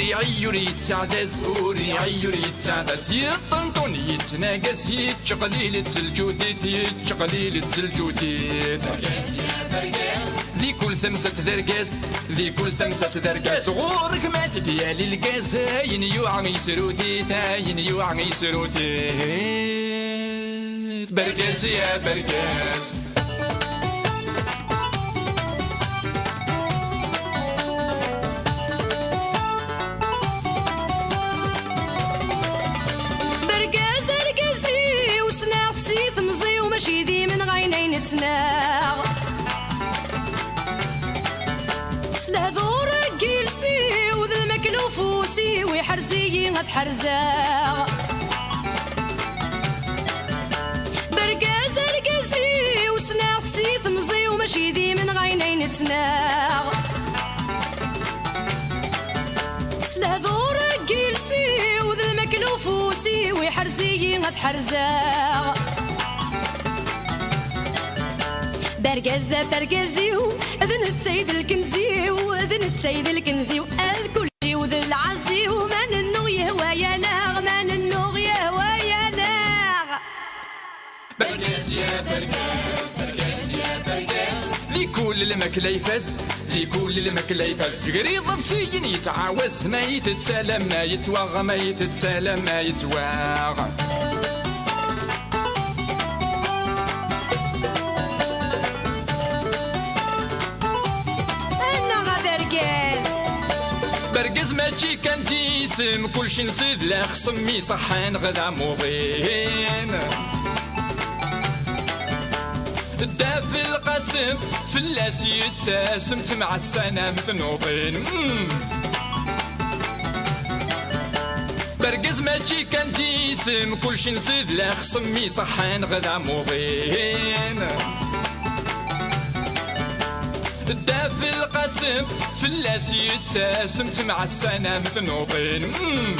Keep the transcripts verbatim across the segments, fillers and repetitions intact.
Iɛeyyu ur yettaɛdaz, ur iɛeyyu ur yettaɛdaz. Yeṭṭenṭun yettnagas, yettqelil-itt lǧudit, yettqelil-itt lǧudit. Di kul tamsalt d argaz, di kul tamsalt d argaz. Ɣur-k ma t-id-yali lgaz, ayen yuɛa yesrut-it, ayen yuɛa yesrut-it. Bergaz ya bergaz. Bergaz argaz-iw, ssneɣ-t si temẓi-w, mačči d imenɣayen ay nettnaɣ. S lehdur n yiles-iw d lmakla ufus-iw, iḥrez-iyi ad ḥerzeɣ. Bergaz argaz-iw, ssneɣ-t si temẓi-w, mačči d imenɣayen ay nettnaɣ. S lehdur n yiles-iw d lmakla ufus-iw, iḥrez-iyi ad ḥerzeɣ. Bergaz ɣef argaz-iw, d netta i d lkenz-iw, d netta i d lkenz-iw, ad kul yiw d lɛaz-iw, ma nennuɣ yehwa-yaneɣ, ma nennuɣ yehwa-yaneɣ. Bergaz ya bergaz, bergaz ya bergaz. Di kul lmakla ifaz, di kul lmakla ifaz. Segriḍ ɣef siyin yettɛawaz, ma yettett alamma yettwaɣ, ma yettett alamma yettwaɣ. Annaɣ a bergaz! Bergaz mačči kan d isem, kulci nsid la xsem iṣeḥḥan ɣ d amuḍin. Dda Belqasem fell-as yettasem, temɛassanam tnuḍin. Mm. Bergaz mačči kan d isem, kulci nsid la xsem iṣeḥḥan ɣ d amuḍin. Dda Belqasem fell-as yettasem, temɛassanam tnuḍin. Mm.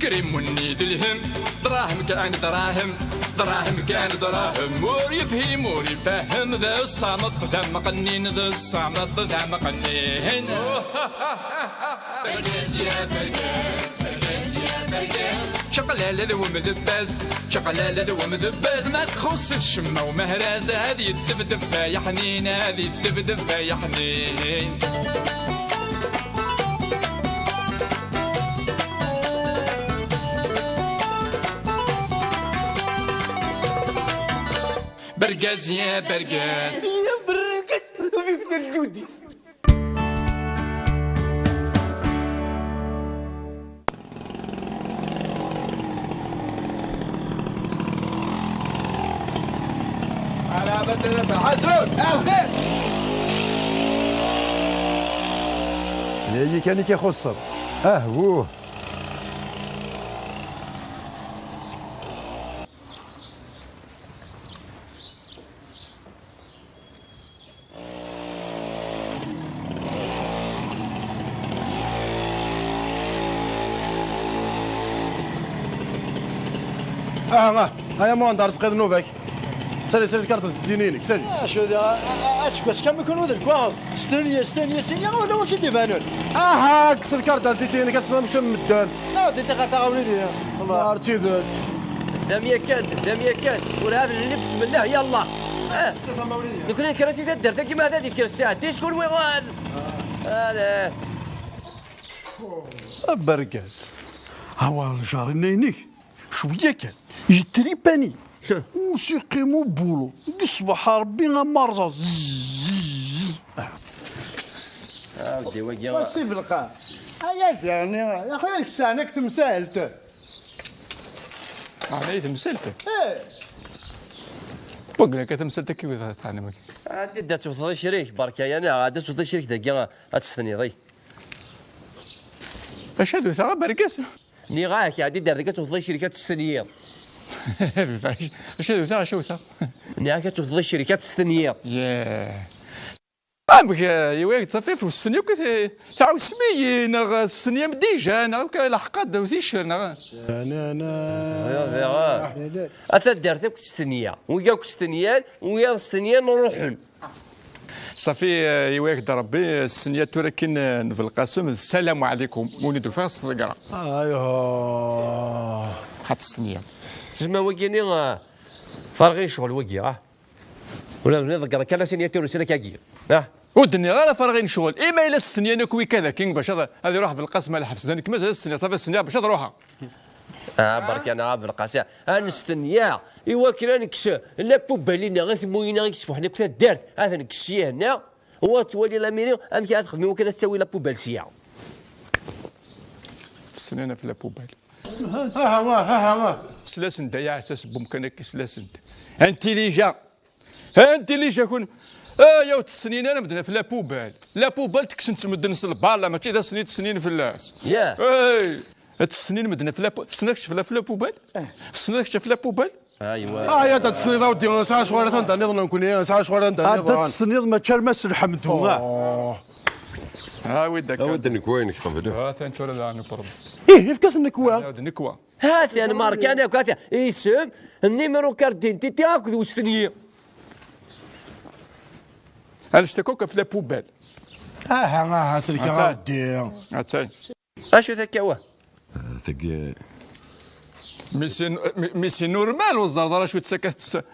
Krim unni d lhem, dṛahem kan dṛahem, dṛahem kan dṛahem. Ur yefhim ur ifehhem, d ṣṣameṭ d ameqqnin, d ṣṣameṭ d ameqqnin. Bergaz ya bergaz, bergaz ya bergaz. Čaqlala d wemdebbaz, čaqlala d wemdebbaz. Ma txuṣṣ ccemma umehraz, ad yeddebdeb ay aḥnin, ad yeddebdeb ay aḥnin. Bergaz ya bergaz. Ya bergaz, vive le Judi. D ayi kan i k-ixuṣṣen. Ah, wuh. Ah, ah, aya Muhend, ar sqid nnuba-k. Sali, sali lkarṭa n tdini-inek, sali. Acu da, a-, a-, aseggas kammi kunwi d lekwaɣeḍ. Stenya, stenya, stenya, ula wacu i d-ibanen. Aha, kkes lkarṭa n tdini-inek, ad tessnem kemm medden. Naɣ di tixar taɣawli di. Ar tidet. Dam yakan, dam yakan. Ur ɛad nelli, bismillah, yallah. Eh. Nekni nekker-as i taddart-agi, ma ad ikker ssaɛa tis kunwi ɣal. Ala. Abergaz. Awa ljar-nni-inek. Cwiya kan. Yetripani. Usiqim ubulu. Deg ṣṣbeḥ Rebbi amarẓa. Zzz. Ɛawdi wagi. Wa si belqa. Ay aziɣni, axi ad k-sɛan akk temsalt. Ɛni temsalt? Eh. Wagla ka temsalt akka i teɛni wagi. Ɛaddi da tewteḍ icrik, berka ya neɣ ɛaddi tewteḍ icrik dagi ad testeniḍ. Acu ad wteɣ abergaz? Nniɣ-ak, ɛeddi-d ar deg ad tewteḍ icrik ad testenyiḍ. Acu ad wteɣ, acu ad wteɣ? Nniɣ-ak ad tewteḍ icrik ad testenyiḍ. Yah. Amek, eh, yiwi ad ttafif u testenyi akk i t-, tɛawsem-iyi, neɣ testenyam dija, neɣ akk leḥqad u ticcer, neɣ? Na, na, na. Ata ddart akk testenya. Wiyaḍ akk stenyan, wiyaḍ stenyan ruḥen. Ṣafi, eh, iwyak-d Rebbi, eh, ssenya tura akin, eh, n Belqasem, d ssalamu ɛlikum, win i d-ufiɣ s tḍegra. Ayhuh. Ḥat ssenya. Tezma wagi-ni, eh, farɣ i ccɣel wagi, ah. Ula d ḍeggreɣ kan asinyatur n usrag-agi, ah. Ur d-nniɣ ara farɣ i ccɣel. Ima yella stenyan akk wikad akin bac ad, ad iruḥ Belqasem ɣer lḥebs, d nekk mazal stenyaɣ, ṣafi stenyaɣ bac ad ruḥeɣ. Ah, berka-nneɣ a Belqasem. Ad nestenyaɣ i wakken ad nekkes la poubelle-nneɣ, atemmu-nneɣ i yesbuḥen akk taddart. Ad nekkes sya-henna, u ad twali lamiri amek ara texdem i wakken ad tawi la poubelle sya. Stenyan ɣef la poubelle. Aha, wa, aha, wa. Sla-sen-d ay aɛessas n wemkan-agi, sla-sen-d. Intelligent. Intelligent kun. Ay, ur ttesnin ara medden ɣef la poubelle. La poubelle tekksen-tt medden s lbala, mačči d asen i ttesnin fell-as. Yah. Ay, ad ttesnin medden ɣef la pou-, tessneḍ kečč ɣef la, ɣef la poubelle? Tessneḍ kečč ɣef la poubelle? Aywa. Ah, ya, ad tessniḍ a weddi, sɛa ccɣel ara tanda niḍen nekkni, sɛa ccɣel ara tanda niḍen. Ad tessniḍ mačči arma s lḥemdu, ah. Oh. Awi-d akka. Awi-d nnekwa-inek qbel. Atan tura daɣen uqreb. Ih, efk-as nnekwa. Awi-d nnekwa. Hatan Markan akk, hatan isem, nnimer ukarḍi n titi akked ustenyi. Annect-a akk ɣef la poubelle. Aha, aha, selkeɣ a weddi. Atay. Acu takka wa? Ah, tagi. Mais c'est, mais, mais c'est normal, ur teẓẓareḍ ara acu ttakka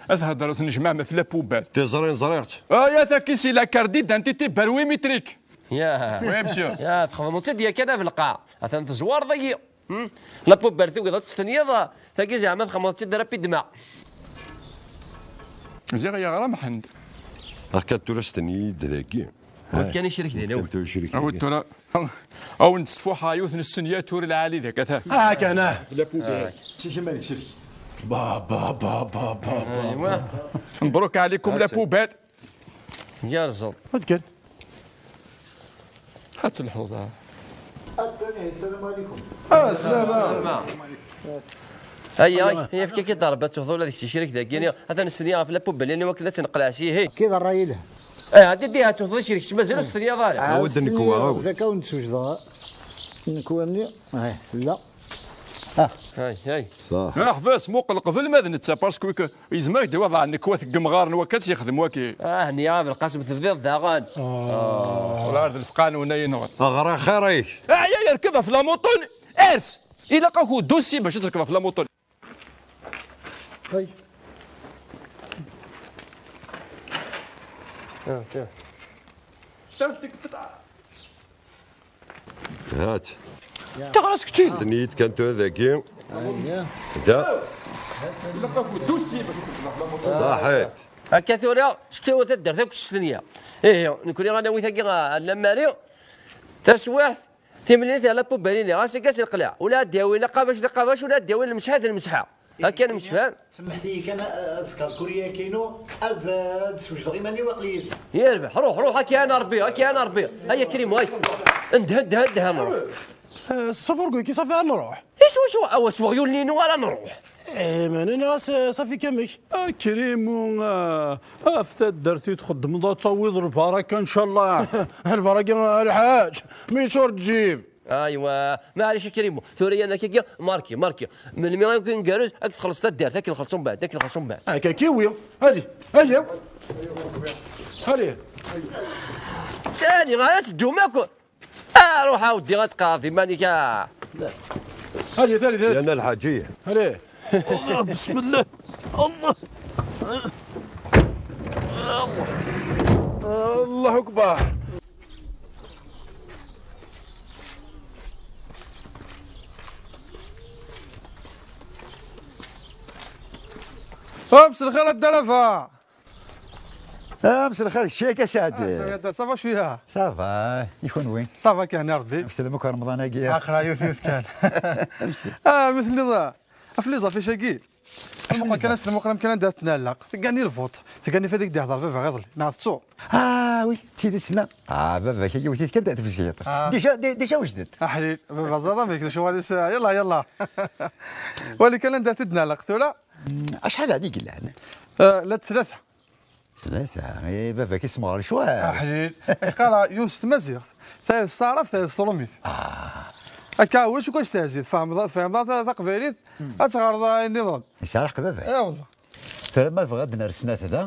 ad theddreḍ, tnejmaɛem ɣef la poubelle. Tiẓri ẓriɣ-tt. Aya taki, c'est la carte d'identité biométrique. Ya. Oui, monsieur. Ya, txedmeḍ-tt-id yakan a Belqasem. Atan tezwareḍ-iyi. Hmm? La poubelle tugiḍ ad testenyiḍ, tagi zeɛma txedmeḍ-tt-id rapidement. Ziɣ yeɣra Mḥend. Akka tura stenyi-d dagi. Awi-d kan icrik din, awi. Kan tura icrik dagi. Awi-d tura. Awen-d-sfuḥeɣ yiwet n ssenyatur lɛali dak, ata. Ah, kan, ah. La poubelle. Ah. Sik iman-ik, sik. Ba, ba, ba, ba, ba, ba. Aywa. Mbruk ɛlikum la poubelle. Gerrzeḍ. Ad kan. Ad telḥuḍ, ah. Atan, السلام عليكم. Ah, السلام. Aya, aya, efk-ak-id rebbi, ad tuɣeḍ ula d kečč icrik dagi. Atan stenyi ɣef la poubelle-nni wakken ad tt-neqleɛ s ihi. Kid ṛṛay-ila. Eh, ɛeddi diha, ad tuɣeḍ icrik, kečč mazal ur testenyaḍ ara. Awi-d nnekwa, awi-d. Zaka ur d-swejdeɣ nnekwa-nni. Eh, la. Ah. Ay, ay. Saḥ. Ah, ḥbes, muqel qbel ma d netta, parce que yezmer ad d-iwaḍ nnekwa deg yemɣaren wakka ad tt-yexdem waki. Ah, nniya a Belqasem tebdiḍ daɣen. Ah. Ur ɛad lefqan wina yenɣen. Aɣra xir-ik. Ah, ya, yerkeb ɣef la moto-nni. Ers. Ilaq-ak udusi bac ad terkeḍ ɣef la moto-nni. Ay. Ah, ya. Hat. Teɣras kečči. Stenyi-d kan tura dagi. Da. Saḥit. Akka tura, ckiwa taddart akk s stenyi. Ihi, nekkni ad nawi tagi ɣer Lamari. Taswiɛt, timlilit ɣer la poubelle-nni, ɣas akka s leqlaɛ. Ula ad d-yawin aqabac d aqabac, ula ad d-yawin lemseḥḥa d lemseḥḥa. Akka nemsefham? Semmeḥt-iyi kan, eh, ad fkeɣ lkurya-inu, ad, eh, ad d-swejdeɣ iman-iw aql-iyi din. Yerbeḥ, ruḥ, ruḥ, ad k-iɛin Ṛebbi, ad k-iɛin Ṛebbi. Ay akrimu, ay. Ndeh, ndeh, ndeh, nruḥ. Eh, s ufurgu-agi ṣafi ad nruḥ. Iswa, iswa, awa s weɣyul-nni-inu ara nruḥ. Eh, mani nniɣ-as, eh, ṣafi kamek. Akrimu, eh, ɣef taddart i txeddmeḍ ad tawiḍ lbaraka, ncallah. Lbaraka, a lḥaǧ, mi yeččur ǧǧib. Aywa, maɛlic a Krim, tura yan akkagi, marki, marki. Melmi akk i ngerrez, ad txelleṣ taddart, ad k-nxelleṣ umbeɛd, ad k-nxelleṣ umbeɛd. Akka kiwi, ali, ali, ali. Sani, ara teddum akk. Ah, ruḥ a weddi, ad tqaɛeḍ iman-ik, ah. Ali, ali, ali. Yana lḥaǧi. Ali. الله، بسم الله. الله. الله أكبر. أمس الخير الدرفة. أمس الخير، الشيك يا سعد. آه، ça va شوية. Ça va، يكون وين؟ Ça va، كان يا ربي. بسلامك رمضان هاكي. آخر يوث يوث كان. آه، مثل نظام. أفلي زافي شاكي. Acuɣer kan ass n lmuqlam kan anda tnalaq, tegani lvuṭ, tegani fadek d-ihḍer baba iḍelli, neɣ tettu? Ah, oui, d tidet, la. Ah, baba-k, yiwet kan tebzeg yiṭas. Ah. Déjà, dé-, déjà wejdet. Aḥlil, baba ẓaḍ amek, lecɣal-is, yalla, yalla. Wali kan anda t-id-nalaq tura. Mm, acḥal ɛni yellan? Ah, la tlata. Tlata, eh, baba-k ismeɣ lecɣal. Aḥlil, iqara yiwet s tmaziɣt, tayeḍ s taɛrabt, tayeḍ s trumit. Ah. Akka, ulac akk ad testehziḍ, tfehmeḍ, tfehmeḍ ta-, taqbaylit, ad teɣreḍ ayen nniḍen. Yesɛa lḥeqq baba-k. Eh, wallah. Tura ma nebɣa ad d-nerr snat da,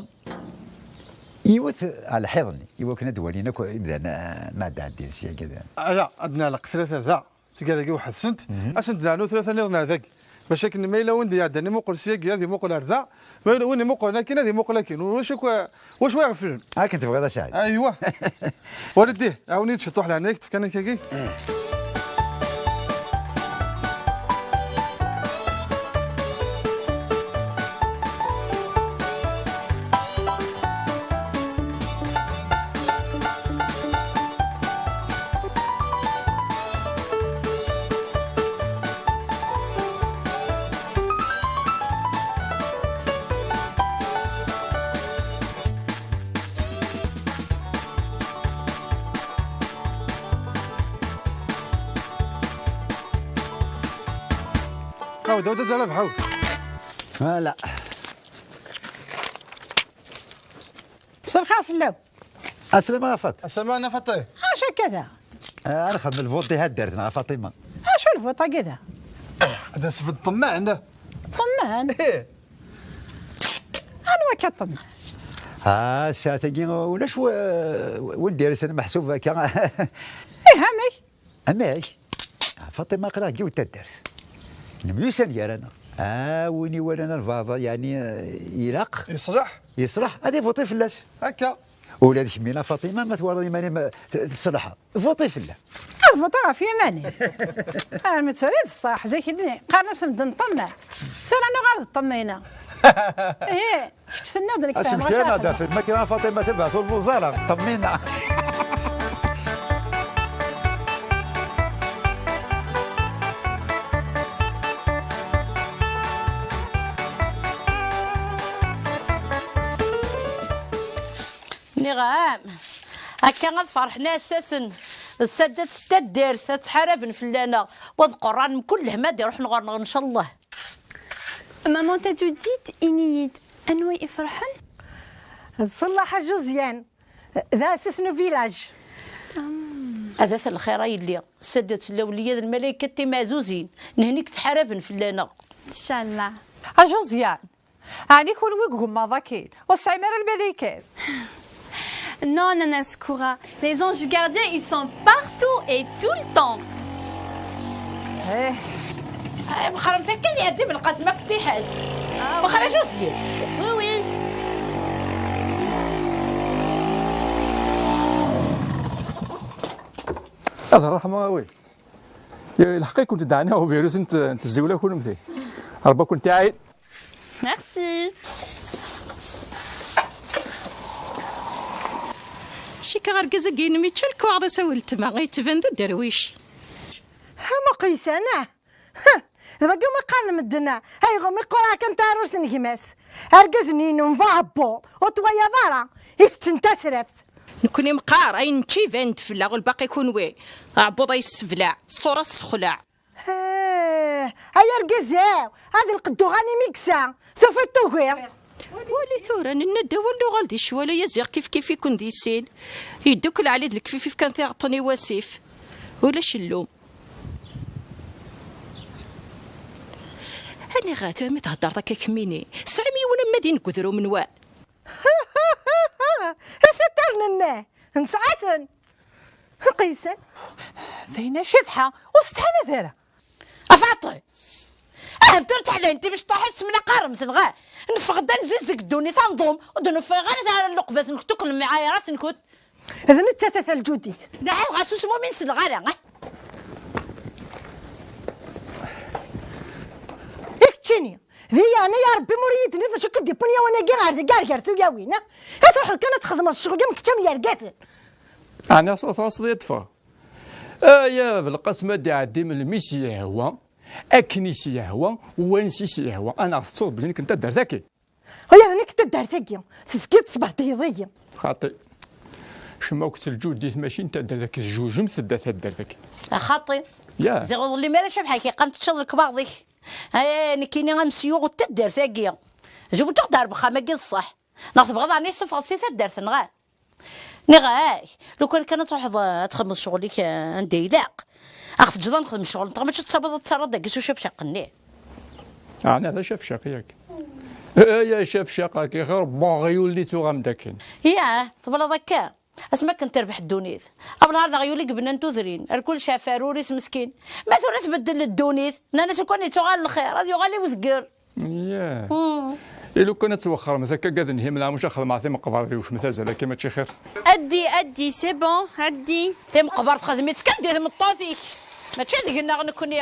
Yiwet ɣer lḥiḍ-nni, iwakken ad d-walin akk imdanen, ah, ma ad d-ɛeddin sya-agi da. Ala, ad nɛelleq tlata da, tigad-agi weḥd-sent, ad sent-d-nernu tlata nniḍen ar dagi. Bac akken ma yella win d-iɛeddan imuqel sya-agi, ad imuqel ar da, ma yella win imuqlen akkin, ad imuqel akkin. Ulac akk, ah, wacu iɣeflen. Akken tebɣiḍ a Saɛid. Aywa. Wali ddih, ɛawen-iyi-d ciṭuḥ leɛnaya-k, tefka-n akka-agi. عاود، عاود، عاود، عاود. Voilà. مساء الخير فلاو. السلام عليكم فاطمة. السلام عليكم فاطمة. اش هكذا؟ آه، نخدم الفوطي هاد درت مع فاطمة. اش الفوطة كذا؟ هذا سفد طماع، لا. طمان؟ ايه. انا وكا طمان. ها، الساعة تاكي ولاش و-، وين داير سنة محسوب هكا؟ ايه، هامي. اماك؟ فاطمه قرا كيو تدرت. نميوسان يا رانا. اه، وين يولنا الفاضه يعني، آه، يلاق يصلح. يصلح، هذه فوطي فلاس. هكا. ولاد كمينا فاطمه ما توالي ماني ما ت-، تصلحها. فوطي فلا. هذا فوطي في ماني. اه، ما تريد الصح زي كني قال ناس مدن طمع. ترى انا غلط طمينا. ايه. Kečč tenniḍ-d nekk اسم fehmeɣ خير، هذا في المكرة فاطمة تبعث الوزارة، طمينا. Nniɣ-am, akka ad ferḥen asasen, d saddat n taddart, ad ttḥaraben fell-aneɣ, wa d qerran mkul lehmad iruḥen ɣur-neɣ, ncallah. Maman Taǧuǧǧit, ini-yi-d, anwa i iferḥen? D ṣṣellaḥ a Josiane, d aɛessas n uvilaj. Adat lxir a yelli, saddat lawliya d lmalaykat timeɛzuzin, nehni-k ttḥaraben fell-aneɣ. Ncallah. A Josiane, ɛni kunwi deg ugemmaḍ akkin, ur tesɛim ara lmalaykat? Non, Nana Sekoura, les anges gardiens, ils sont partout et tout le temps. Eh. Ay, mexremt akken iɛeddi Belqasem akk ṭiḥat. Ah, mexreǧ uzyin. Oui, oui. Ad ṛṛeḥma, a wi. Ilḥeq-ikent-id ɛni uvirus n t-, n tezziwla kunemti. Ṛebbi ad kent-iɛin. Merci. Cikkeɣ argaz-agi-inem yečča lekwaɣeḍ-is a weltma, yettban d aderwic. Ha, ma qeysan, ah! Ha! D wagi umi qqaren medden, ah! Ayɣer mi qqareɣ kan taɛrurt n gma-s? Argaz-nni-inu n bu aɛebbuḍ, ur t-twayaḍ ara, itetten tasraft. Nekni meqqar ayen nečča iban-d fell-aɣ, lbaqi kunwi, aɛebbuḍ a yesseblaɛ, ṣṣura tessexlaɛ. Ah, ay argaz-iw, ad lqedd uɣan imigsa, tufiḍ tugiḍ. Wali tura, nenna-d awal nuɣal di ccwal, ay aziɣ kifkif-iken di sin. Yeddukel Ɛli d lekfifif kan tiɣeṭṭen i wasif. Ulac llum. Aniɣ-at mi theddreḍ akka kemmini? Tesɛim yiwen am ma d inegdrum n wa? Isaṭṭalen-nni, nesɛa-ten. Qeysen. Dinna Cabḥa, ur s-ttḥanad ara. A Faṭi! Ahem tura teḥla inti mecṭaḥit semla qarem tenɣa. Neffeɣ-d ad nziz deg ddunit ad nḍum, ur d-nuffiɣ ara tara lluqbat-nkent akk lemɛayrat-nkent. D nettat a Taǧuǧǧit. Nɛad ɣas ur smumin selleɣ ara, ah. I keččini, di yeɛni ya Rebbi, ma ur iyi-d-tenniḍ acu k-id-yewwin yawan-agi ɣer deg ar gar tuyawin, ah? I truḥeḍ kan ad txedmeḍ ccɣel am kečč am yergazen. Ɛni ɣas ur tɛuṣeḍ i ṭṭfeɣ? Aya Belqasem ad d-iɛeddi melmi s-yehwa, akken i s-yehwa, wansi s-yehwa. Anaɣ tettuḍ belli nekk n taddart-agi. Aya d nekk taddart-agi, tezgiḍ tesbehdiyeḍ-iyi. Xaṭi. Kemm akked Lǧuddit mačči n taddart-agi, tjujem tedda taddart-agi. A xaṭi. Ya. Ziɣ ur ḍellim ara Cabḥa k-iqqan teččaḍ lekbaḍ-ik. Ay, nekkini amseyyu n taddart-agi. Jewwteɣ-d ar wexxam-agi d ṣṣeḥ. Neɣ tebɣiḍ ɛni ssufɣeḍ si taddart, neɣ? Nniɣ-ak, lukan kan ad truḥeḍ, eh, ad txedmeḍ ccɣel-ik, eh, anda ilaq, ad ɣ-teǧǧeḍ ad nexdem ccɣel-nteɣ, mačči tettawiḍ ad tettarraḍ dagi s ucabcaq-nni. Ɛni d acabcaq yak? Ay acafcaq-agi, xir n uɣyul i tuɣam d akken. Yah, teblaḍ akka. Asmi akken terbeḥ ddunit. Abelhar d aɣyul i yebnan tudrin. Ar kullec ɛfaruris meskin. Ma tura tbeddel ddunit, nnan-as ukan yettuɣal lxir, ad yuɣal i uzger. Yah. Hmm. I lukan ad twexxremt akka, gad nhim lɛamuc, ad xedmeɣ timeqbert, iwcem tazal akka, mačči xir? Addi, addi, c'est bon, addi. Timeqbert xedm-itt kan di tmeṭṭut-ik. Mačči deg-neɣ nekkni.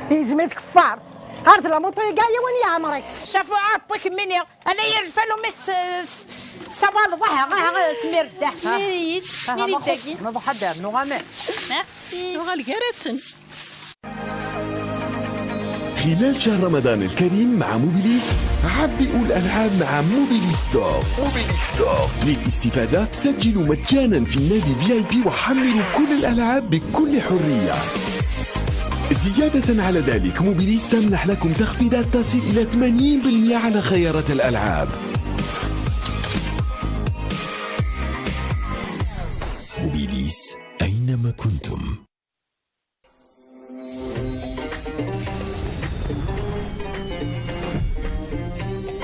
Tizmi tkeffer. Ar d la moto-agi, yiwen yeɛmer-is. Cafuɛa, ṛebbi kemmini. Ala yir lfal umi s-, s-, tessawaleḍ, aha, aha, smir-d, aha. Smir-iyi-d, aha, smir-iyi-d ma dagi. Xus, neḍḥa-d rnu aman. Merci. Tuɣal gar-asen. خلال شهر رمضان الكريم مع موبيليس، عبئوا الألعاب مع موبيليس ستور. موبيليس ستور للاستفادة، سجلوا مجانا في النادي في آي بي وحملوا كل الألعاب بكل حرية. زيادة على ذلك، موبيليس تمنح لكم تخفيضات تصل إلى ثمانين بالمئة على خيارات الألعاب. موبيليس، أينما كنتم.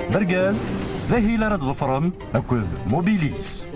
Bergaz, d ahil ara tḍefrem akked Mobilis.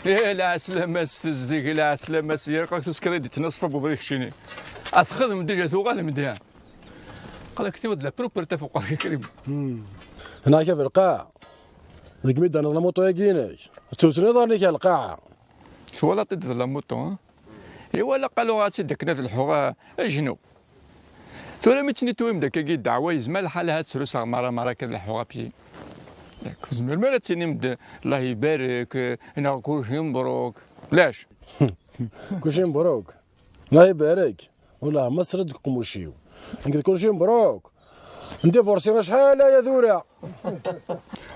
Ih, lɛeslama-s tezdeg, lɛeslama-s yerqa tuskriḍ yettnaṣfa n ubrid keččini. Ad txedmem dija tuɣalem da. Qal-ak tiweḍ la propreté fuq krim. Hna akka belqaɛ. Deg mi d-taniḍ lamuṭu-agi-inek, ad tewsen iḍarren-ik ar lqaɛa. Twalaḍ-t-id d lamuṭu, ha? Iwala qaluɣ-tt-id akken ad lḥuɣ, a, ajnu. Tura mi tt-nitwim-d akkagi ddeɛwa, yezmer lḥal ahat tru s aɣmar amer akka ad lḥuɣ apyi. Yak, ur tezmirem ara ad tinim-d Allah ibarek, neɣ kulci mebruk. Lac? Kulci mebruk. Allah ibarek. Wala ma tesriḍ deg uqemmuc-iw. Nekk d kulci mebruk. Ndibursi acḥal aya tura.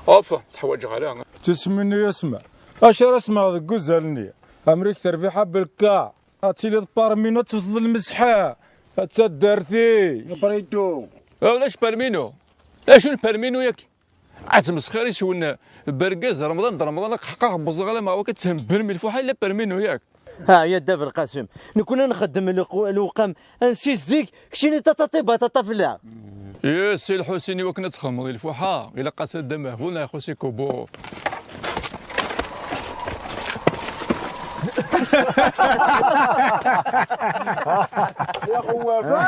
Of, teḥwaǧeɣ ara. Tismin-nni asma. Acu ara smeɣ deg uzal-nni? Amrik terbiḥa belka. Ad tiliḍ parmi-nu ad tewteḍ lmesḥa. A taddart-ik. Abridu. Ulac parmi-nu. Acu n parmi-nu yak? Ad tmesxir iswen bergaz Remḍan d Remḍan, ak ḥeqqaɣ bẓeɣ ala ma wak ad thenbelem i lfuḥa illa parmi-nu yak. Ha, ya Dda Belqasem, nekkni ad nxeddem lqu-, lewqam, ad nsizdeg, keččini taṭaṭi baṭaṭa fell-aɣ. Yes, si Lḥusin, i wakken ad txedmeḍ i lfuḥa, ilaq-as ad d-amehbul neɣ ixuṣ-ik ubu. Ya xewwafa!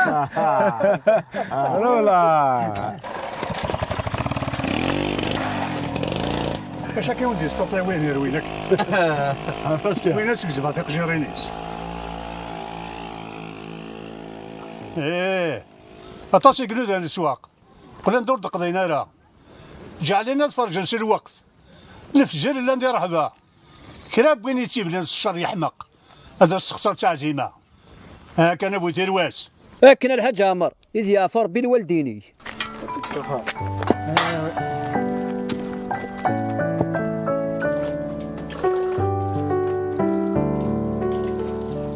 Rola! Acu akka i wen-d-yesṭuṭiwin irwin-ak? Parce que win ad s-gezbeɣ tiqjirin-is. Ih, aṭas i inudan leswaq. Qqlen-d ur d-qḍin ara. Ǧeɛlen ad ferǧen s lweqt. Lefjer llan di ṛṛeḥba. Kra n win yettibnan s ccer yeḥmeq. Ad as-texṣer ttɛzima. Akken a bu tirwas. Akken a Lḥaǧ Ɛmer, i d-yeɛfu Ṛebbi lwaldin-ik.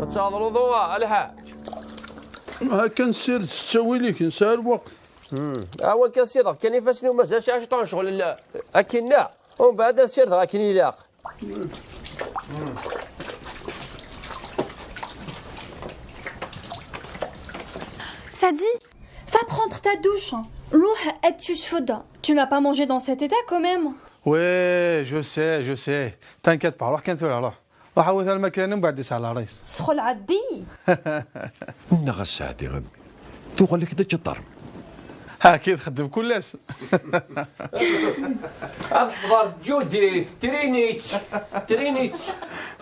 Ad tɛeḍreḍ uɣa, a Lḥaǧ. Akken sired s ttawil-ik, nesɛa lweqt. Hmm. Awa kan sideɣ kan ifassen-iw, mazal sɛiɣ ciṭuḥ n ccɣel, la, akinna, umbeɛd ad sirdeɣ akken ilaq. Sadi, va prendre ta douche. روح ad tecfeḍ. Tu n'as pas mangé dans cet état quand même. Oui, je sais, je sais. T'inquiète pas, ruḥ kan tura, ruḥ. Ruḥ awit ar lmakla-nni, mbeɛd isɛa leɛris. Sxel ɛeddi. Nneɣ a Sseɛdi a mmi, tuɣal-ak d aǧaṭar. Haki txeddem kul ass. Ad ḥḍert Judith, trinit, trinit.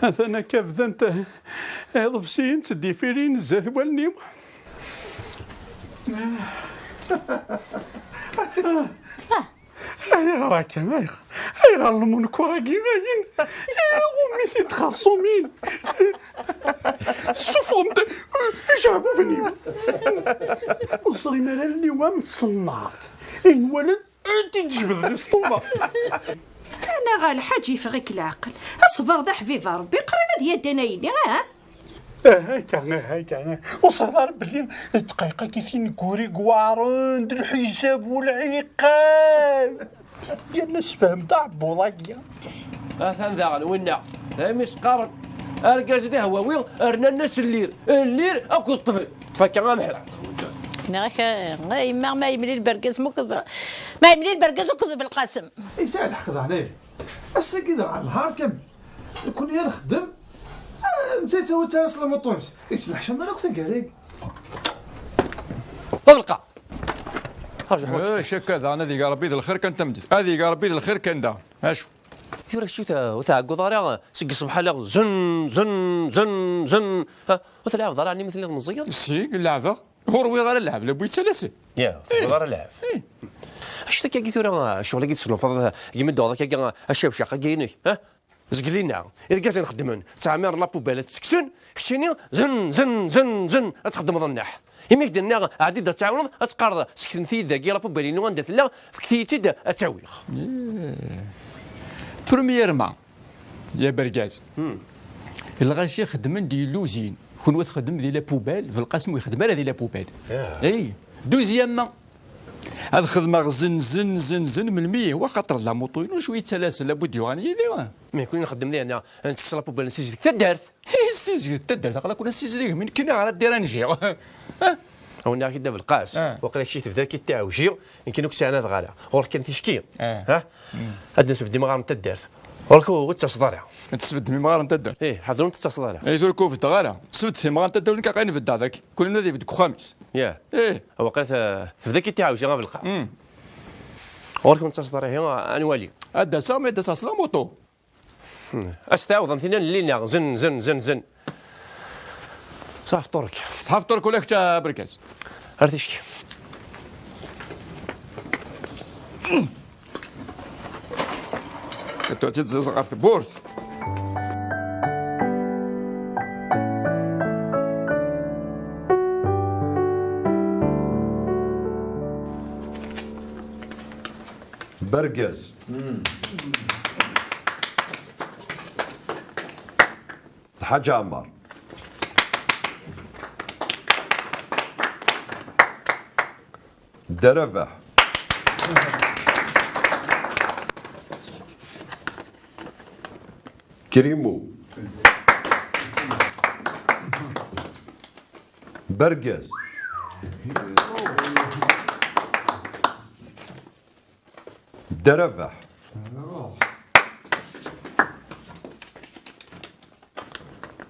Atan akka bdant iḍebsiyen tteddifirin zdat wallen-iw. Ayɣer akka? Ayɣer? Ayɣer lmunkar-agi ayen? Iɣummi-t-id xerṣumin. Ssufɣem-d ijeɛbuben-iw. Ur ẓrin ara allen-iw am tṣennaṛt. Ayen walan Anti d-tjebdeḍ l'estomac? Anaɣ a lḥaǧ yeffeɣ-ik leɛqel. Aṣber d aḥbib a Ṛebbi, qrib ad yaddan ayenni, ah? Ah, akka, ah, akka, ah. Ur ẓriɣ ara belli ddqayeq-agi tineggura i iweɛṛen d lḥisab u lɛiqab. Yerna sefhem-d aɛebbuḍ-agi. Atan daɣen winna. Daymi s-qqaren, argaz d ahwawi, rnan-as llir. Llir akked ṭṭbel. Tfakka amḥel. Nniɣ-ak, a yemma, ma yemlil bergaz, ma akked, ma yemlil bergaz akked Belqasem. Yesɛa lḥeqq daɣen, eh. Ass-agi dɣa nehar kamel. Nekkni ara nxeddem, ah, netta yettawi-tt ara s lamuṭu-ines. Yettneḥcam ara akk taggara-agi. Ṭṭebqa! Ḥerǧ, ḥerǧ. Eh, cakka daɣen ad yeg Ṛebbi d lxir kan tameddit. Ad yeg Ṛebbi d lxir kan daɣen. Acu? Tura kečč ur tɛ-, ur tɛegguḍ ara seg ṣṣbeḥ ala zen, zen, zen, zen. Ha, ur tleɛɛbeḍ ara ɛni mi telliḍ meẓẓiyeḍ? Si, leɛbeɣ. Ur ṛwiɣ ara lɛeb, la bu yettalasen. Ya, ur tṛwiḍ ara lɛeb. Eh. Acu-t akkagi tura, ccɣel-agi teslufaḍ, gmi d-tuɣeḍ akkagi, acabcaq-agi-inek, ha? Zgelina, irgazen xeddmen, ttɛemmiren la poubelle, ad tt-kksen, keččini, zen, zen, zen, zen, ad txeddmeḍ nneḥ. Imi k-d-nniɣ, ɛeddi-d ad tɛawneḍ, ad teqqareḍ, seknet-iyi-d dagi la poubelle-inu anda tella, fket-iyi-tt-id, ad tt-awiɣ. Eh. Premièrement, ya bergaz, hmm, lɣaci xeddmen di luzin, kunwi txeddmem di la poubelle, Belqasem ur ixeddem ara di la poubelle. Ya. Eh. Deuxièmement, ad xedmeɣ zen, zen, zen, zen, melmi? Wa xaṭer d lamuṭu-inu, cwi yettalas, labud yuɣal yid-i. Mi nekni nxeddem diɣenna, ntekkes la poubelle, nessizdig taddart. Is tizdig taddart, aql-aken ad tessizdigem, nekkini ara ddiranjiɣ. Ah. Awen-nniɣ-ak-id a Belqas, ah, waqila kečč tebda-k-id tiɛewji, nekkini ur k-sɛanadeɣ ara. Ɣur-k kan ticki. Ah. Ha? Mm. Ad d-nesbedd imɣaren n taddart. Ɣur-k ur, ur d-tettaseḍ ara. Ad tesbeddem imɣaren n taddart? Ih, ḥader ur d-tettaseḍ ara. Ih, tura ur beddeɣ ara. Sbeddet imɣaren n taddart, nekk aql-aɣ nbedd deg-k. Kul nadi yebedd deg uxxam-is. Ya. Ih. Waqila te-, tebda-k-id tiɛewji a Belqas. Mm. Ɣur-k ur d-tettaseḍ ara, ihi, ad nwali. Ad d-aseɣ, ma ad d-aseɣ s lamuṭu. Hmm. Ad s-tɛawdeḍ am tin n Lina, zen, zen, zen, zen. Ṣaḥ fṭur-ik. Ṣaḥ fṭur-ik ula kečč a Bergaz. Ar ticki. Ad tt-id-ziẓ ɣer tewwurt. Bergaz. Lḥaǧ Ɛmer. Dda Rabeḥ. Krimu. Bergaz. Dda Rabeḥ.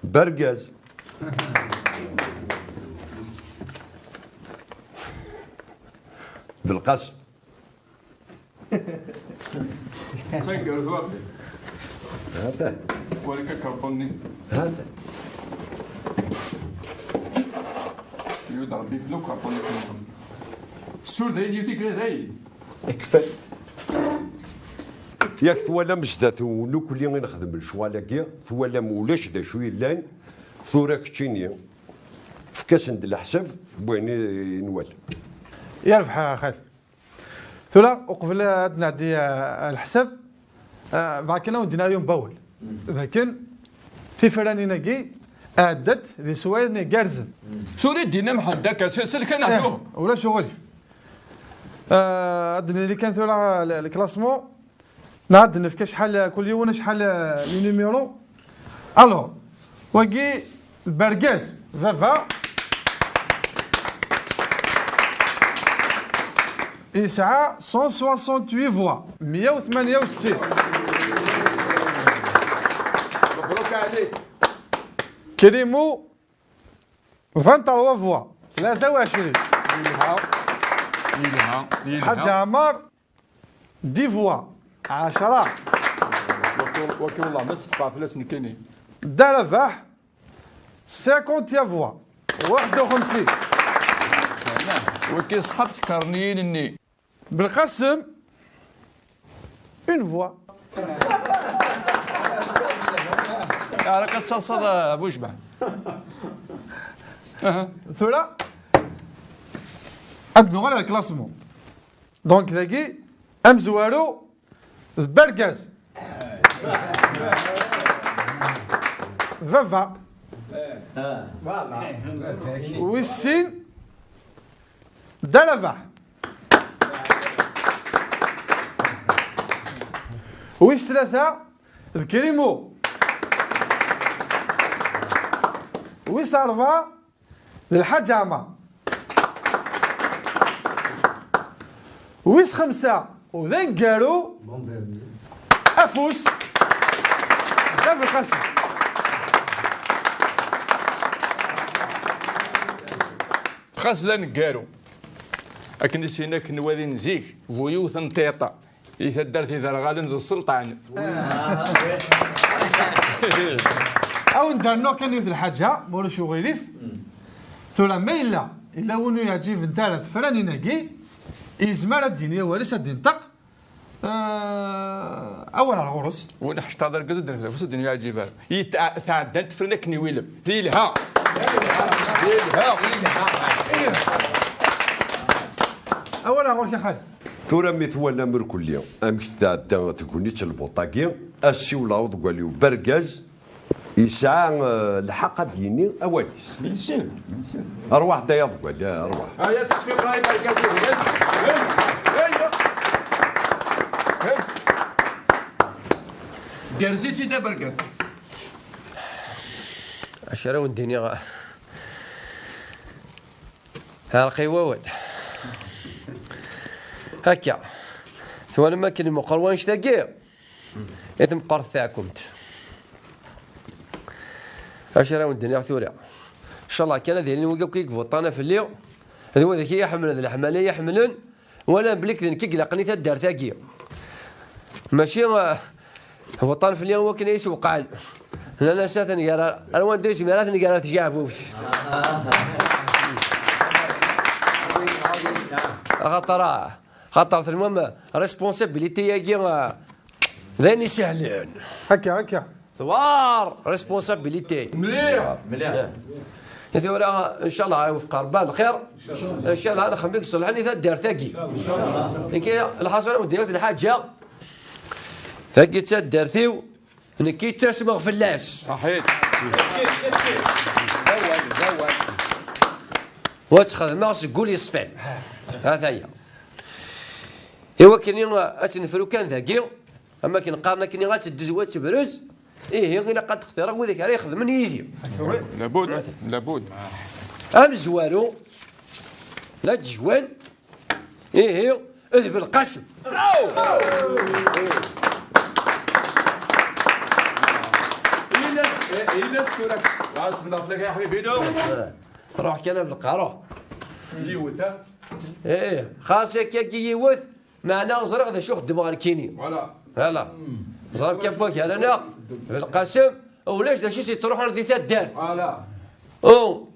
Bergaz. Belqasem. Taneggarut waqil. Hata. Wali akerṭun-nni. Hata. Yud Rebbi fell-ak ukerṭun-nni. Ssur dayen, yiwet i yella dayen. Kfan. Yak twalam zdat n ukli i nexdem lecɣal-agi, twalam ulac d acu yellan, tura keččini, efk-asen-d leḥsab n wayen i nwala. Yerbeḥ a xali. Tura, uqbel ad nɛeddi, eh, leḥsab, eh, bɣa kan ad wen-d-iniɣ yiwen n wawal. D akken tifranin-agi ɛeddant di swayen igerrzen. Tura i d-yenna Mḥend akka, s-, selkan-aɣ. Eh, ulac uɣilif. Eh, ad d-nili kan tura le, le classement. Neɣ ad d-nefk acḥal, kul yiwen acḥal, eh, n numéro. Alors, wagi, Bergaz, baba. Yesɛa cent soixante-huit voix, meyya u tmanya u settin. Mebṛuk ɛlik. Krimou, vingt-trois voix, tlata u ɛecrin. Yelha, yelha, yelha. Ḥaǧ Ɛmar, dix voix, ɛecra. Waki, waki wallah ma seffqeɣ fell-as nekkini. Dda Rabeḥ, cinquante voix, waḥed u xemsin. Waki ṣṣḥab tkarniyin-nni. Belqasem, une voix. Ara ad taseḍ a Bucbaḥ. Aha. Tura, ad nuɣal ar classement. Donc, dagi, Amezwaru d Bergaz. D baba. Wis sin d Rabaḥ. Wis tlata d Krimu. Wis ṛebɛa d Lḥaǧ Ɛmer. Wis xemsa u d aneggaru, afus d Abelqasim. Xas d aneggaru, akken i s-yenna akken wadin zik, bu yiwet n tiṭ. I taddart iderɣalen d sselṭan. Awen-d-rnuɣ kan yiwet lḥaǧa, ma ulac uɣilif. Tura ma yella, yella win ur yeɛǧibent ara tefranin-agi, yezmer ad d-yini awal-is, ad d-inṭeq. Eh, awal ar ɣur-s. Win ḥecṭaḍ argaz ad d-nefd afus ad d-yeɛǧib ara. Yetɛeddant tefranin akken iwilem. Yelha. Yelha. Awal ar ɣur-k a xali. Tura mi twalam irkelli amek tɛedda tegnit n lvuṭ-agi, asiwel aɣ-d deg wali-w Bergaz, yesɛa, eh, lḥeqq ad d-yini awal-is. Bien sûr, bien sûr. Arwaḥ-d ay aḍeggal, arwaḥ. Aya tesfiqa i Bergaz yebɣan. Hey, hey, hey. Gerzi-tt-id a Bergaz. Acu ara wen-d-iniɣ? Ɛerq i wawal. Akka. Twalam akken meqqer wanect-agi? I tmeqqert taɛkumt. Acu ara wen-d-iniɣ tura? Ncallah kan ad ilin wigi akk i ibuṭṭan fell-i, d wid i yi-iḥemmlen, d leḥmala i yi-iḥemmlen, walan belli d nekk i ilaqen i taddart-agi. Mačči, eh, buṭṭan fell-i i wakken ay isewqɛen. Llan ass-a ad ten-ger ar, ar wanda yezmir ad ten-ger ar tjeɛbubt. Axaṭer, ah, xaṭer telmam responsabilité-agi, ah, d ayen isehlen. Akka, akka. Twar responsabilité. Mliḥ. Mliḥ. Eh. Tura, ncallah, iwefq Rebbi lxir. Ncallah, nxemmem i iṣelḥen i taddart-agi. Nekki, lḥaṣun, ad wen-d-iniɣ lḥaǧa. Tagi d taddart-iw. Nekki ttasmeɣ fell-as. Ṣaḥit. D awal, d awal. Wa ttxedmeɣ seg wul yeṣfan. Ha-t-aya. Iwakken ad tt-nefru kan dagi, am akken qqaren akken ad teddez wa tebrez, ihi ilaq ad xtireɣ widak ara ixedmen yid-i. Labud, labud. Amezwaru, la d-jwan, Ihi, d Belqasem. Ini-as, eh, ini-as tura. Ɣas bla fell-ak ya ḥbibi, no? Ruḥ kan a Belqa, ruḥ. Yiwet, ha? Eh, xas akka-agi yiwet, meɛna ẓriɣ d acu xeddmeɣ nekkini. Voilà. Voilà. Ẓriɣ kan wakal-aneɣ, Belqasem, ulac d acu s-yettruḥun di taddart. Voilà. Oh.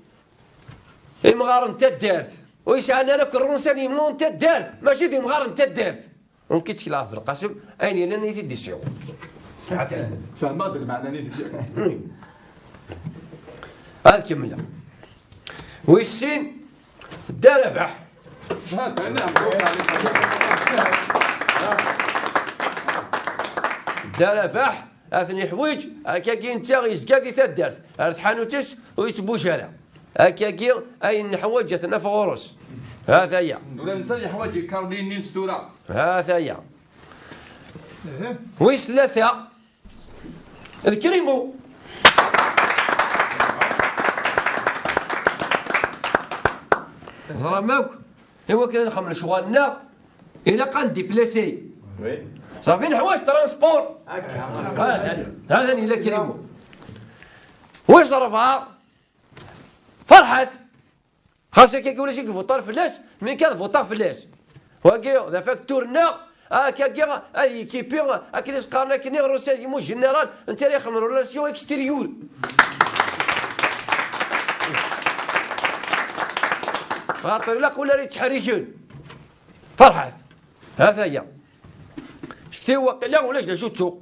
Imɣaren n taddart. Ur yesɛan ara akk ṛṛunsa n yimɣaren n taddart, mačči d imɣaren n taddart. Ur k-ittekleɣ ɣef Belqasem, ayen yellan i t-id-isiweḍ. Fehmeɣ-d lmeɛna-nni. Ad kemmleɣ. Wis sin, Dda Rabaḥ. Dda Rabaḥ. Ad ten-iḥwiǧ, akkagi netta yezga di taddart, ar tḥanut-is ur yettbuj ara. Akkagi ayen neḥwaǧ ad t-naf ɣur-s. Ha-t-aya. Ula netta yeḥwaǧ ikarni-nni n stura. Ha-t-aya. Wis tlata, d Krimu. Ẓram akk, i wakken ad nxemmel lecɣal-nneɣ, ilaq ad ndéplacé. Oui. Ṣafi neḥwaǧ transport. Akka. Ha-t-an, ha-t-an yella Krimu. Wis ṛebɛa, Ferḥat. Xas akka ulac i ivuṭan fell-as, mi kan vuṭaɣ fell-as. Wagi, d afaktur-nneɣ, akkagi, ad yekipi, akken i s-qqaren akkenni, renseignement général, netta ara ixedmen relation extérieure. Xaṭer ilaq win ara yettḥerriken. Ferḥat. Ha-t-aya. Cekti waqila ulac d acu ttuɣ.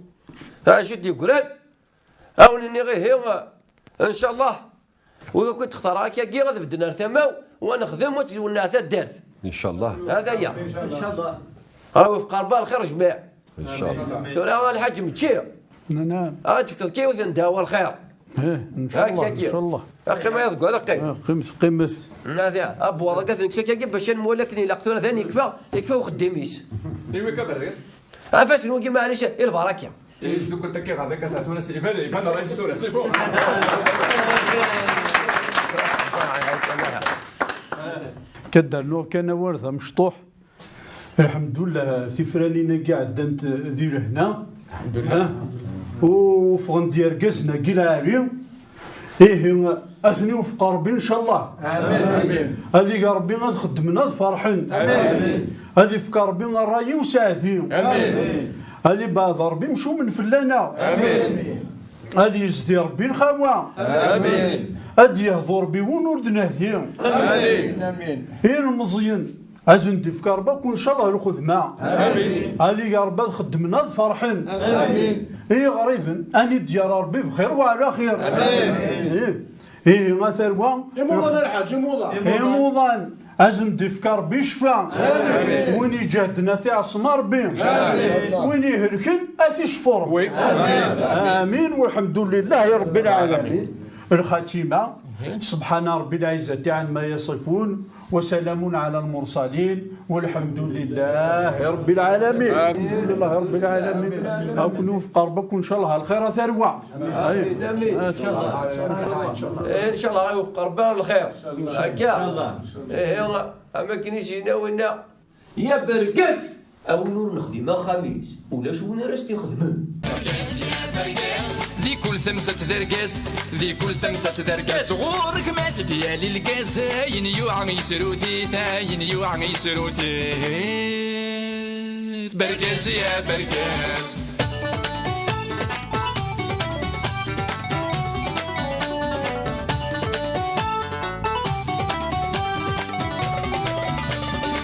Ha, acu d-yeggran? Awen-nniɣ ihi, ncallah, wid akk i d-xtareɣ akkagi ad bedden ar tama-w, wa nexdem, wa tt-iwenneɛ taddart. Ncallah. Ha-t-aya. Ncallah. Awef qerba lxir jmiɛ. Inchallah. Tura a lḥaǧ mečči. Naɛam. Ad tekteḍ kan yiwet n ddeɛwa lxir. Ih, inchallah, inchallah. Aqim ay deg wala qqim. Ih, qqimet, qqimet. Nadi, abwaḍ akka tenks akkagi bac ad nwali akken ilaq tura dan yekfa, yekfa uxeddim-is. Iwi kabergat. Afasen wagi maɛlic i lbaraka. Is dukkelt akka ɣer daka tura s iban, iban rray s tura, c'est bon. Kadda nuɣ kan awal d amecṭuḥ. Lḥemdullah, tifranin-agi ɛeddant di lehna. Lḥemdullah. Ha? U ffɣen-d yergazen-agi lɛali. Ihi, ad ten-iwefq Ṛebbi, ncallah. Amin. Ad ig Ṛebbi ad xeddmen, ad ferḥen. Amin. Ad ifk Ṛebbi ṛṛay i useɛdi. Amin. Ad ibeɛd Ṛebbi imcumen fell-aneɣ. Amin. Ad yezdi Ṛebbi lxawa. Amin. Ad yehḍu Ṛebbi win ur d-nehdi. Amin. Amin. Ilmeẓyen, ad sen-d-ifk Ṛebbi akk, ncallah, lxedma. Amin. Ad ig Ṛebbi ad xeddmen, ad ferḥen. Amin. Iɣriben, ad id-yerr Ṛebbi bxir wa ɛla xir. Amin. Ih. Ihi, a tarwa. Imuḍan, a lḥaǧ, imuḍan. Imuḍan, ad sen-d-ifk Ṛebbi ccfa. Amin. Win iǧehden, ad t-iɛṣem Ṛebbi. Amin. Win ihelken, ad t-icfu Ṛebbi. Oui. Amin, walḥemdulillahi Ṛebbil ɛalamin. Lxatima, subḥana Ṛebbil ɛizzati ɛemma yaṣifun, wa salamun ɛala lmursalin, walḥemdu lillahi Ṛebbil ɛalamin. Amin. Alḥemdu lillahi Ṛebbil ɛalamin. Ad ken-iwefq Ṛebbi akk, ncallah, lxir, a tarwa. Amin. Amin. Inchallah, inchallah. Inchallah, ad iwefq Ṛebbi lxir. Akka. Inchallah. Ihi, am akken i s-yenna winna, ya bergaz, a win ur nexdim axxam-is, ulac win ara s-t-ixedmen. Di kul tamsalt d argaz, di kul tamsalt d argaz, ɣur-k ma t-id-yali lgaz, ayen yuɛa yesrut-it, ayen yuɛa yesrut-it. Bergaz ya bergaz.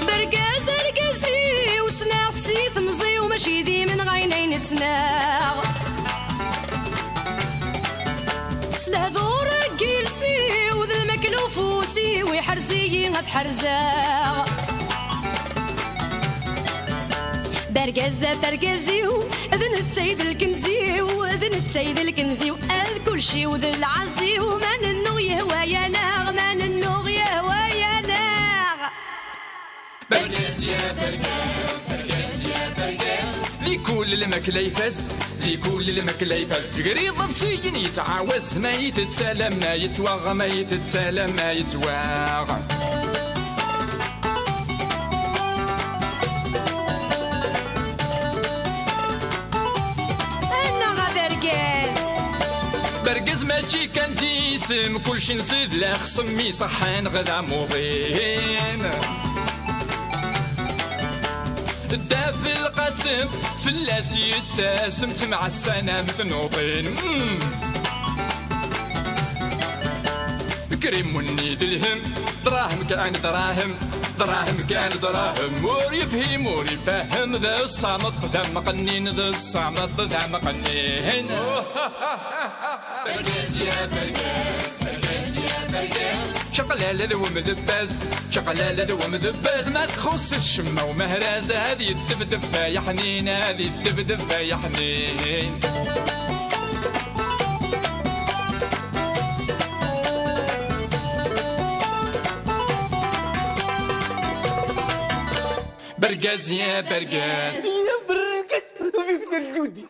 Bergaz argaz-iw, ssneɣ-t si temẓi-w, mačči d imenɣayen ay nettnaɣ. S lehdur n yiles-iw d lmakla ufus-iw, iḥrez-iyi ad ḥerzeɣ. Bergaz ɣef argaz-iw, d netta i d lkenz-iw, d netta i d lkenz-iw, ad kulci-w d lɛaz-iw, ma nennuɣ yehwa-yaneɣ, ma nennuɣ yehwa-yaneɣ. Bergaz ya bergaz, bergaz ya bergaz. Di kul lmakla ifaz, di kul lmakla ifaz. Seg riḍ d syin yettɛawaz, ma itett alamma yettwaɣ, ma itett alamma yettwaɣ. Annaɣ a bergaz. Bergaz mačči kan d isem, kulci nsid la xsem iṣeḥḥan ɣ d amuḍin. Dda Belqasem fell-as yettasem, ttemɛassan am tnuḍin. Mm. Krim wenni d lhem, dṛahem kan dṛahem, dṛahem kan dṛahem. Ur yefhim, ur ifehhem, d ṣṣameṭ d amqennin, d ṣṣameṭ d amqennin. Bergaz ya bergaz, bergaz ya bergaz. Čaqlala d wemdebbaz, čaqlala d wemdebbaz. Ma txuṣṣ-it ccemma umehraz, ad yeddebdeb ay aḥnin, ad yeddebdeb ay aḥnin. Bergaz ya bergaz. Ya bergaz, vive le Judi.